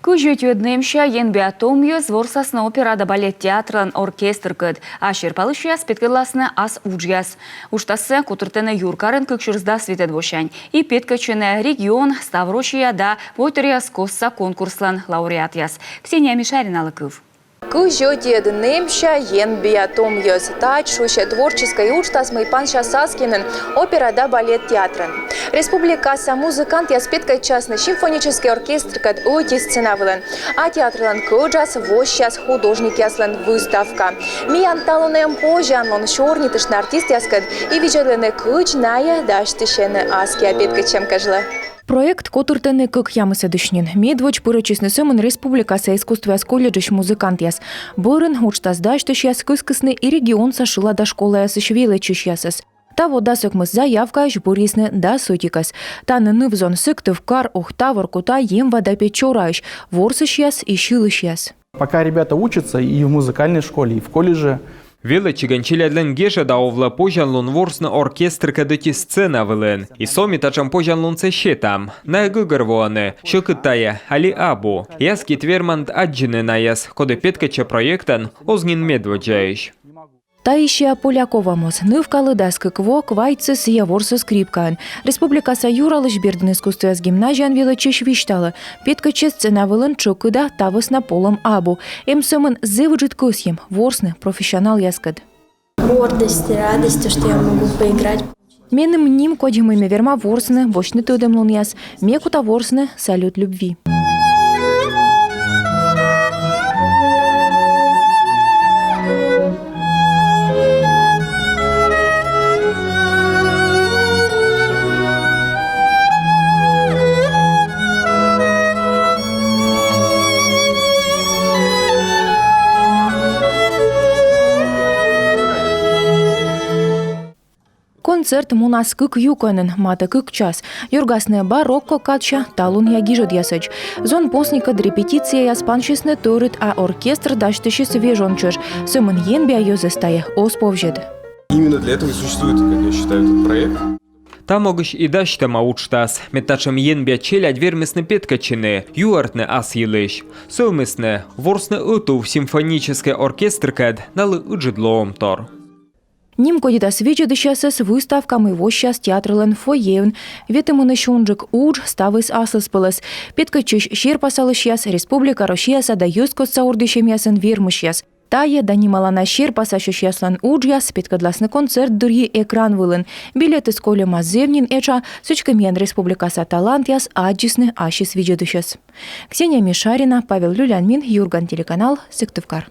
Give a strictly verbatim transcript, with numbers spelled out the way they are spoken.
Кызь ӧтиӧд нэмся енбиа том йӧз ворсасны опера да балет театрлӧн оркестркӧд, а серпалысьяс петкӧдласны ас уджъяс. Уджтассӧ котыртӧны юркарын кык сюрс дас витӧд восянь. И петкӧдчӧны регион, ставроссия да войтыръяскостса конкурслӧн лауреатъяс. Ксения Мишариналы кыв. Кызь ӧтиӧд нэмся енбиа том йӧз. Тадз шусьӧ творческӧй уджтас, мый пансяс аски нин опера да балет театрын. Республикаса музыкантъяс петкӧдчасны симфоническӧй оркестркӧд ӧти сцена вылын. А театрлӧн кӧджас воссяс художникъяслӧн выставка. Миян талун эм позянлун сёрнитыштны артистъяскӧд и видзӧдлыны, кыдз найӧ дасьтысьӧны аскиа петкӧдчӧм кежлӧ. Проект котыртӧны кӧкъямысӧдысь нин. Медводз пырӧдчисны сӧмын республикаса искусствояс колледжысь музыкантъяс. Бӧрын уджтас дасьтысьяс кыскисны и регионса шылада школаясысь велӧдчысьясӧс. Таво дас ӧкмыс заявкаысь бӧрйисны дас ӧтикӧс. Тані ныв-зон Сыктывкар, Ухта, Воркута, Емва да Печораысь, ворсысьяс и сьылысьяс. Пока ребята учатся и в музыкальной школе, и в колледже. Велӧдчигӧн челядьлӧн гежӧда овлӧ позянлун ворсны оркестркӧд ӧти сцена вылын. И со ми татшӧм позянлунсӧ сетам. Найӧ гӧгӧрвоӧны, сьӧкыд тайӧ али абу. И аскиа верманныд аддзыны найӧс, коді петкӧдчӧ проектӧн оз нин медводдзаысь. Таисия Полякова моз. Нывкалы дас кык во, квайтсӧ сійӧ ворсӧ скрипкаӧн. Республикаса юралысь бердын искусствояс гимназияын велӧдчысь висьталӧ: петкӧдчӧ сцена вылын тшӧкыда, та вӧсна полӧм абу. Эм сӧмын зэв ыджыд кӧсйӧм ворсны профессионалъяскӧд. Гордость и радость, то, что я могу поиграть. Меным нимкодь, мый ме верма ворсны, босьтны тӧдӧмлунъяс. Ме кута ворсны «Салют любви». Концерт мунас кык юкӧнын, матӧ кык час. Юргасны барокко кадся, талунъя гижӧдъясӧдз. Зонпосникӧд репетицияяс пансисны тӧрыт, а оркестр дасьтысис вежон чӧж. Сӧмын енбиа йӧзӧс тайӧ оз повзьӧд. Именно для этого и существует, как я считаю, этот проект. Та могысь и дасьтӧма уджтас, мед татшӧм енбиа челядь вермисны петкӧдчыны, юӧртны ас йылысь. Сӧвмисны ворсны ӧтув симфоническӧй оркестркӧд налы ыджыд лоӧмтор. Нимкодьӧдас видзӧдысьясӧс выставка, мый воссяс театрлӧн фойеын. Ветымынысь унджык удж ставыс аслыспӧлӧс. Петкӧдчысь серпасалысьяс — республика, Россияса да йӧзкостса ордйысьӧмъясын вермысьяс. Тайӧ да нималана серпасасьысьяслӧн уджъяс петкӧдласны концерт дырйи экран вылын. Билетыс кольӧма зэв нин этша, сідзкӧ миян республикаса талантъяс аддзисны ассьыс видзӧдысьӧс. Ксения Мишарина, Павел Люлянмин, «Юрган» телеканал, Сыктывкар.